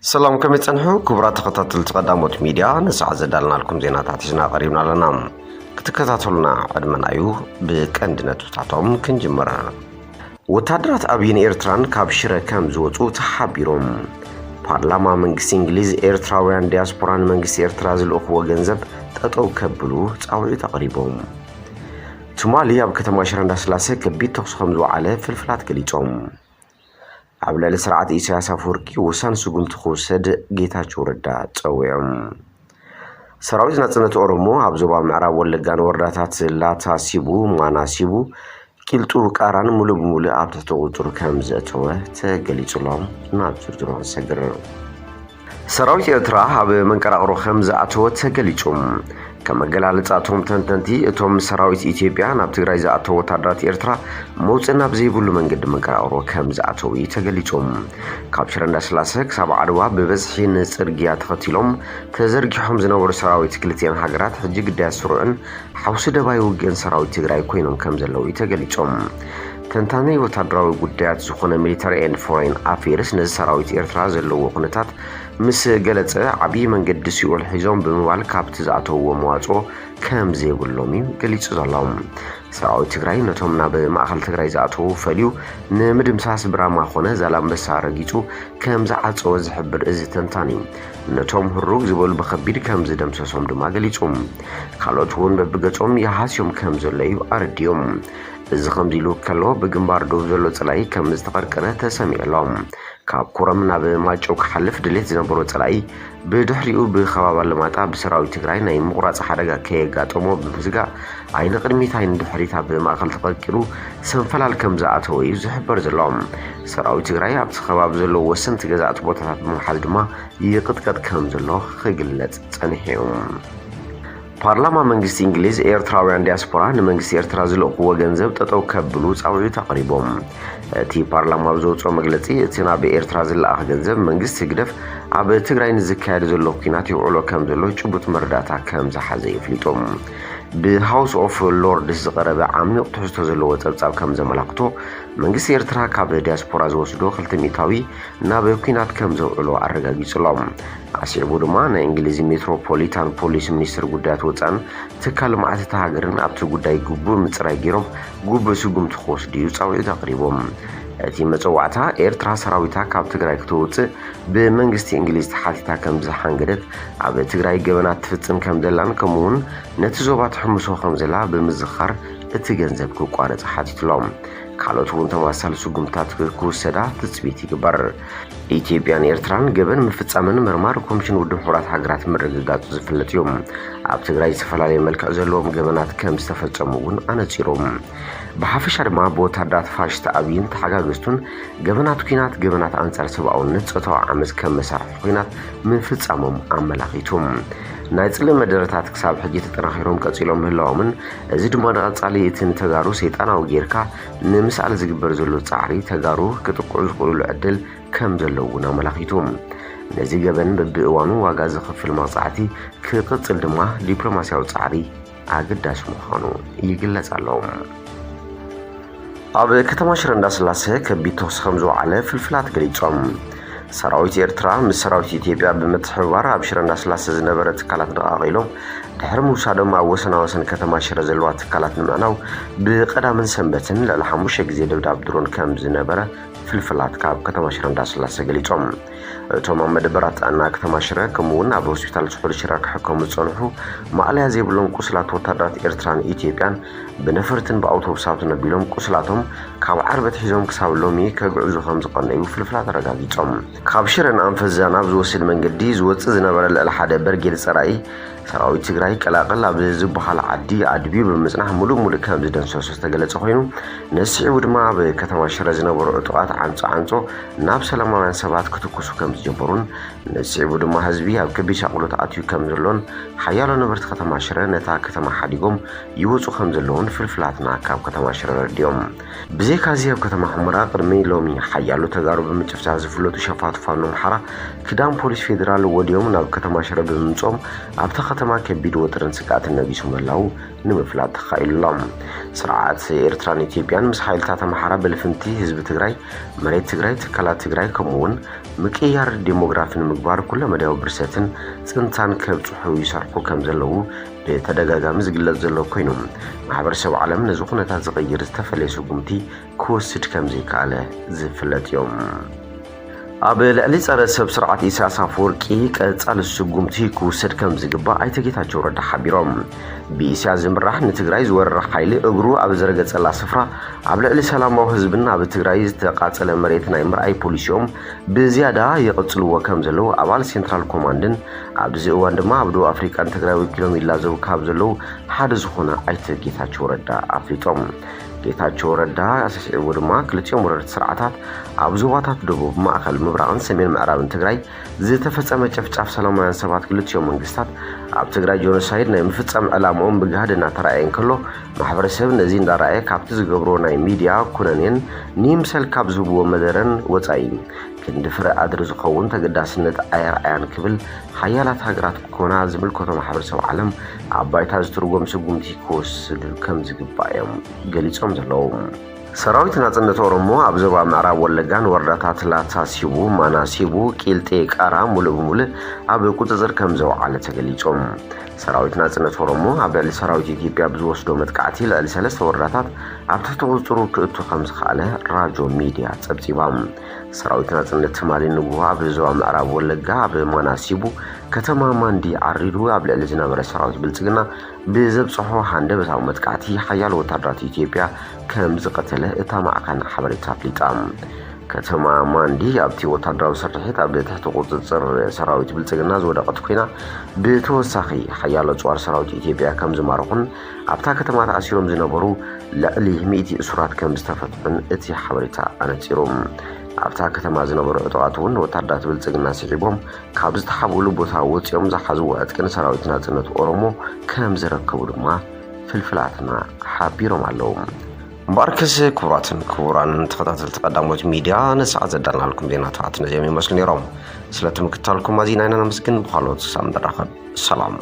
ሰላም፣ ከመይ ጸንሑ ክቡራት ተኸታተልቲ ቀዳሞት ሚድያ? ንሰዓት ዘዳለናልኩም ዜናታት ሒዝና ቀሪብና ኣለና። ክትከታተሉና ዕድመና እዩ። ብቀንዲ ነጥብታቶም ክንጅምር። ወታደራት ኣብይን ኤርትራን ካብ ሽረ ከም ዝወጹ ተሓቢሮም። ፓርላማ መንግስቲ እንግሊዝ ኤርትራውያን ዲያስፖራ ንመንግስቲ ኤርትራ ዝልእኽዎ ገንዘብ ጠጠው ከብሉ ጻውዒት ኣቕሪቦም። ትማሊ ኣብ ከተማ ሽረ እንዳስላሰ ከቢድ ተኹሲ ከም ዝወዓለ ፍልፍላት ገሊጾም። ኣብ ልዕሊ ስርዓት ኢሳያስ ኣፈወርቂ ወሳኒ ስጉምቲ ክውሰድ ጌታቸው ረዳ ጸዊዖም። ሰራዊት ናጽነት ኦሮሞ ኣብ ዞባ ምዕራብ ወለጋን ወረዳታት ላታ ሲቡ፣ ማና ሲቡ፣ ቂልጡ ቃራን ሙሉእ ብሙሉእ ኣብ ትሕቲ ቁጽሩ ከም ዘእተወ ተገሊጹ ኣሎ። ናብ ዝርዝሩ ክንሰግር። ሰራዊት ኤርትራ ኣብ መንቀራቕሮ ከም ዝኣተወ ተገሊጹ። ከም መገላለጻ እቶም ተንተንቲ፣ እቶም ሰራዊት ኢትዮጵያ ናብ ትግራይ ዝኣተው ወታደራት ኤርትራ መውጽእ ናብ ዘይብሉ መንገዲ መንቀራቕሮ ከም ዝኣተው እዩ ተገሊጹ። ካብ ሽረ እንዳስላሰ ክሳብ ዓድዋ ብበዝሒ ንጽርግያ ተኸቲሎም ተዘርጊሖም ዝነበሩ ሰራዊት ክልቲአን ሃገራት ሕጂ ግዳያት ስሩዕን ሓውሲ ደባይ ውግእን ሰራዊት ትግራይ ኮይኖም ከም ዘለዉ እዩ ተገሊጾም። ተንታኒ ወታደራዊ ጉዳያት ዝኾነ ሚሊታሪ ኤንድ ፎሬን ኣፌርስ ነዚ ሰራዊት ኤርትራ ዘለዎ ኩነታት ምስ ገለጸ፣ ዓብዪ መንገዲ ሲኦል ሒዞም ብምባል ካብቲ ዝኣተውዎ መዋጽኦ ከም ዘይብሎም እዩ ገሊጹ ዘሎ። ሰራዊት ትግራይ ነቶም ናብ ማእኸል ትግራይ ዝኣተዉ ፈልዩ ንምድምሳስ ብራማ ኮነ ዛላምበሳ ረጊጹ ከም ዝዓጸወ ዝሕብር እዚ ተንታኒ፣ ነቶም ህሩግ ዝበሉ ብኸቢድ ከም ዝደምሰሶም ድማ ገሊጹ። ካልኦት እውን በብገጾም ይሃስዮም ከም ዘሎ እዩ ኣረዲኦም። እዚ ከምዚ ኢሉ ከሎ፣ ብግንባር ዶብ ዘሎ ጸላኢ ከም ዝተቐርቀረ ተሰሚዑ ኣሎ። ካብ ኮረም ናብ ማይጨው ክሓልፍ ድሌት ዝነበሮ ጸላኢ፣ ብድሕሪኡ ብኸባቢ ኣለማጣ ብሰራዊት ትግራይ ናይ ምቑራጽ ሓደጋ ከየጋጠሞ ብምስጋእ፣ ኣይንቕድሚት ኣይንድሕሪት ኣብ ማእከል ተቐርቂሩ ሰንፈላል ከም ዝኣተወ እዩ ዝሕበር ዘሎ። ሰራዊት ትግራይ ኣብቲ ከባቢ ዘለዉ ወሰንቲ ገዛእቲ ቦታታት ብምሓዝ ድማ ይቕጥቀጥ ከም ዘሎ ክግለጽ ጸኒሑ እዩ። ፓርላማ መንግስቲ እንግሊዝ ኤርትራውያን ዲያስፖራ ንመንግስቲ ኤርትራ ዝልእኽዎ ገንዘብ ጠጠው ከብሉ ጻውዒት ኣቕሪቦም። እቲ ፓርላማ ኣብ ዘውፅኦ መግለፂ፣ እቲ ናብ ኤርትራ ዝለኣኽ ገንዘብ መንግስቲ ህግደፍ ኣብ ትግራይ ንዝካየድ ዘሎ ኲናት ይውዕሎ ከም ዘሎ ጭቡጥ መረዳእታ ከም ዝሓዘ የፍሊጡ። ብሃውስ ኦፍ ሎርድስ ዝቐረበ ዓሚቕ ትሕዝቶ ዘለዎ ጸብጻብ ከም ዘመላኽቶ፣ መንግስቲ ኤርትራ ካብ ዲያስፖራ ዝወስዶ ክልተ ሚእታዊ ናብ ኲናት ከም ዘውዕሎ ኣረጋጊጹ ኣሎ። ኣስዒቡ ድማ ናይ እንግሊዝ ሜትሮፖሊታን ፖሊስ ሚኒስትር ጉዳያት ወጻእን ትካል ልምዓት እታ ሃገርን ኣብቲ ጉዳይ ግቡእ ምጽራይ ገይሮም ግቡእ ስጉምቲ ክወስዱ እዩ ጻውዒት ኣቕሪቦም። እቲ መጸዋዕታ ኤርትራ ሰራዊታ ካብ ትግራይ ክተውጽእ ብመንግስቲ እንግሊዝ ተሓቲታ ከም ዝሓንገደት፣ ኣብ ትግራይ ገበናት ትፍጽም ከም ዘላን ከምኡውን ነቲ ዞባ ትሕምሶ ከም ዘላ ብምዝኻር እቲ ገንዘብ ክቋረጽ ሓቲትሎም። ካልኦት እውን ተመሳሳሊ ስጉምትታት ክውሰዳ ትጽቢት ይግበር። ኢትዮጵያን ኤርትራን ገበን ምፍጻምን ምርማር ኮሚሽን ውድብ ሕቡራት ሃገራት ምርግጋጹ ዝፍለጥ እዩ። ኣብ ትግራይ ዝተፈላለየ መልክዕ ዘለዎም ገበናት ከም ዝተፈጸሙ እውን ኣነጺሮም። ብሓፈሻ ድማ ብወታደራት ፋሽስት ኣብይን ተሓጋገዝቱን ገበናት ኲናት፣ ገበናት ኣንጻር ሰብኣውነት፣ ጾታዊ ዓመጽ ከም መሳርሒ ኲናት ምፍጻሞም ኣመላኺቱ። ናይ ጽልኢ መደረታት ክሳብ ሕጂ ተጠናኺሮም ቀጺሎም ምህላዎምን፣ እዚ ድማ ንቐጻሊ እቲ ንተጋሩ ሰይጣናዊ ጌርካ ንምስኣል ዝግበር ዘሎ ጻዕሪ ተጋሩ ክጥቅዑ ዝኽእሉሉ ዕድል ከም ዘሎ እውን ኣመላኺቱ። ነዚ ገበን በብእዋኑ ዋጋ ዘኽፍል መቕጻዕቲ ክቕጽል ድማ ዲፕሎማስያዊ ጻዕሪ ኣገዳሲ ምዃኑ ይግለጽ ኣሎ። ኣብ ከተማ ሽረ እንዳስላሰ ከቢድ ተኹሲ ከም ዝወዓለ ፍልፍላት ገሊጾም። ሰራዊት ኤርትራ ምስ ሰራዊት ኢትዮጵያ ብምትሕብባር ኣብ ሽረ እንዳስላሰ ዝነበረ ትካላት ነቓቒሎም ድሕሪ ምውሳዶም፣ ኣብ ወሰናወሰን ከተማ ሽረ ዘለዋ ትካላት ንምዕናው ብቐዳምን ሰንበትን ልዕሊ ሓሙሽተ ግዜ ደብዳብ ድሮን ከም ዝነበረ ፍልፍላት ካብ ከተማ ሽረ እንዳስላሰ ገሊጾም። እቶም ኣብ መደበራት ጥዕና ከተማ ሽረ፣ ከምኡ እውን ኣብ ሆስፒታል ስሑል ሽረ ክሕከሙ ዝጸንሑ፣ ማእለያ ዘይብሎም ቁስላት ወታደራት ኤርትራን ኢትዮጵያን ብነፈርትን ብኣውቶቡሳትን ኣቢሎም ቁስላቶም ካብ ዓርበት ሒዞም ክሳብ ሎሚ ከግዕዙ ከም ዝቐነዩ ፍልፍላት ኣረጋጊጾም። ካብ ሽረ ንኣንፈት ዛናብ ዝወስድ መንገዲ ዝወጽእ ዝነበረ ልዕሊ ሓደ በርጌድ ጸራኢ ሰራዊት ትግራይ ቀላቕል ኣብ ዝበሃል ዓዲ ኣድብዩ ብምጽናሕ ሙሉእ ሙሉእ ከም ዝደምሰሶ ዝተገለጸ ኮይኑ፣ ነዚ ስዒቡ ድማ ኣብ ከተማ ሽረ ዝነበሩ ዕጡቓት ዓንጾ ዓንጾ ናብ ሰላማውያን ሰባት ክትኩሱ ከም ዝጀመሩን፣ ነዚ ስዒቡ ድማ ህዝቢ ኣብ ከቢድ ሻቕሎት ኣትዩ ከም ዘሎን፣ ሓያሎ ነበርቲ ከተማ ሽረ ነታ ከተማ ሓዲጎም ይወጹ ከም ዘለውን ፍልፍላትና ካብ ከተማ ሽረ ረዲኦም። ብዘይካዚ ኣብ ከተማ ሑመራ ቅድሚ ሎሚ ሓያሎ ተጋሩ ብምጭፍጫፍ ዝፍለጡ ሸፋቱ ፋኖ ኣምሓራ ክዳን ፖሊስ ፌዴራል ወዲኦም ናብ ከተማ ሽረ ብምምጾም ኣብታ ከተማ ከቢድ ወጥርን ስግኣትን ነጊሱ ምህላዉ ንምፍላጥ ተኻኢሉ ኣሎ። ስርዓት ኤርትራን ኢትዮጵያን ምስ ሓይልታት ኣምሓራ ብልፍንቲ ህዝቢ ትግራይ፣ መሬት ትግራይ፣ ትካላት ትግራይ ከምኡ እውን ምቅያር ዴሞግራፊ ንምግባር ኩለመዳያዊ ብርሰትን ፅንታን ከብፅሑ ይሰርሑ ከም ዘለዉ ብተደጋጋሚ ዝግለጽ ዘሎ ኮይኑ፣ ማሕበረሰብ ዓለም ነዚ ኩነታት ዝቕይር ዝተፈለየ ስጉምቲ ክወስድ ከም ዘይከኣለ ዝፍለጥ እዮም። ኣብ ልዕሊ ጸረ ሰብ ስርዓት ኢሳያስ ኣፈወርቂ ቀጻሊ ስጉምቲ ክውሰድ ከም ዝግባእ ኣይተ ጌታቸው ረዳ ሓቢሮም። ብኢሳያስ ዝምራሕ ንትግራይ ዝወረረ ሓይሊ እግሩ ኣብ ዘረገጸላ ስፍራ ኣብ ልዕሊ ሰላማዊ ህዝብን ኣብ ትግራይ ዝተቓጸለ መሬት ናይ ምርኣይ ፖሊሲኦም ብዝያዳ ይቕጽልዎ ከም ዘለዉ ኣባል ሴንትራል ኮማንድን ኣብዚ እዋን ድማ ኣብ ደቡብ ኣፍሪቃ ንትግራይ ወኪሎም ይላዘቡ ካብ ዘለዉ ሓደ ዝኾነ ኣይተ ጌታቸው ረዳ ኣፍሊጦም። ጌታቸው ረዳ ኣስዒቡ ድማ ክልቲኦም ወረርቲ ስርዓታት ኣብ ዞባታት ደቡብ፣ ማእኸል፣ ምብራቕን ሰሜን ምዕራብን ትግራይ ዝተፈጸመ ጨፍጫፍ ሰላማውያን ሰባት ክልቲኦም መንግስታት ኣብ ትግራይ ጆኖሳይድ ናይ ምፍጻም ዕላምኦም ብጋህዲ እናተራእየ እንከሎ ማሕበረሰብ ነዚ እንዳረኣየ ካብቲ ዝገብሮ ናይ ሚድያ ኩነኔን ንይምሰል ካብ ዝህብዎ መደረን ወፃኢ ክንዲ ፍረ ኣድሪ ዝኸውን ተገዳስነት ኣየርኣያን ክብል ሓያላት ሃገራት ኮና ዝምልከቶ ማሕበረሰብ ዓለም ኣብ ባይታ ዝትርጎም ስጉምቲ ክወስድ ከም ዝግባእ እዮም ገሊጾም ዘለዉ። ሰራዊት ናጽነት ኦሮሞ ኣብ ዞባ ምዕራብ ወለጋ ንወረዳታት ላታ ሲቡ፣ ማና ሲቡ፣ ቂልጤ ቃራ ሙሉእ ብሙሉእ ኣብ ቁጽጽር ከም ዘውዓለ ተገሊጾም። ሰራዊት ናጽነት ኦሮሞ ኣብ ልዕሊ ሰራዊት ኢትዮጵያ ብዝወስዶ መጥቃዕቲ ልዕሊ ሰለስተ ወረዳታት ኣብ ትሕቲ ቁጽጽሩ ክእቱ ከም ዝኸኣለ ራጆ ሚድያ ጸብጺባ። ሰራዊት ናጽነት ትማሊ ንግሆ ኣብ ዞባ ምዕራብ ወለጋ ኣብ ማናሲቡ ከተማ ማንዲ ዓሪዱ ኣብ ልዕሊ ዝነበረ ሰራዊት ብልጽግና ብዘብጽሖ ሃንደበታዊ መጥቃዕቲ ሓያሎ ወታደራት ኢትዮጵያ ከም ዝቐተለ እታ ማዕኸን ሓበሬታ ኣፍሊጣ። ከተማ ማንዲ ኣብቲ ወታደራዊ ስርሒት ኣብ ትሕቲ ቁጽጽር ሰራዊት ብልጽግና ዝወደቐት ኮይና፣ ብተወሳኺ ሓያሎ ኣጽዋር ሰራዊት ኢትዮጵያ ከም ዝማረኹን ኣብታ ከተማ ተኣሲሮም ዝነበሩ ልዕሊ ሚእቲ እሱራት ከም ዝተፈትሑን እቲ ሓበሬታ ኣነጺሩ። ኣብታ ከተማ ዝነበሩ ዕጡቓት እውን ወታደራት ብልጽግና ስዒቦም ካብ ዝተሓብኡሉ ቦታ ወጺኦም ዝሓዝዎ ዕጥቂ ንሰራዊት ናጽነት ኦሮሞ ከም ዘረከቡ ድማ ፍልፍላትና ሓቢሮም ኣለዉ። እምበኣርከስ ክቡራትን ክቡራን ተኸታተልቲ ቀዳሞት ሚድያ፣ ንሰዓት ዘዳልናልኩም ዜናታት ነዚኦም ይመስሉ ነይሮም። ስለቲ ምክታልኩም ኣዚና ኢና ነመስግን። ብኻልኦት ክሳብ ንራኸብ፣ ሰላም።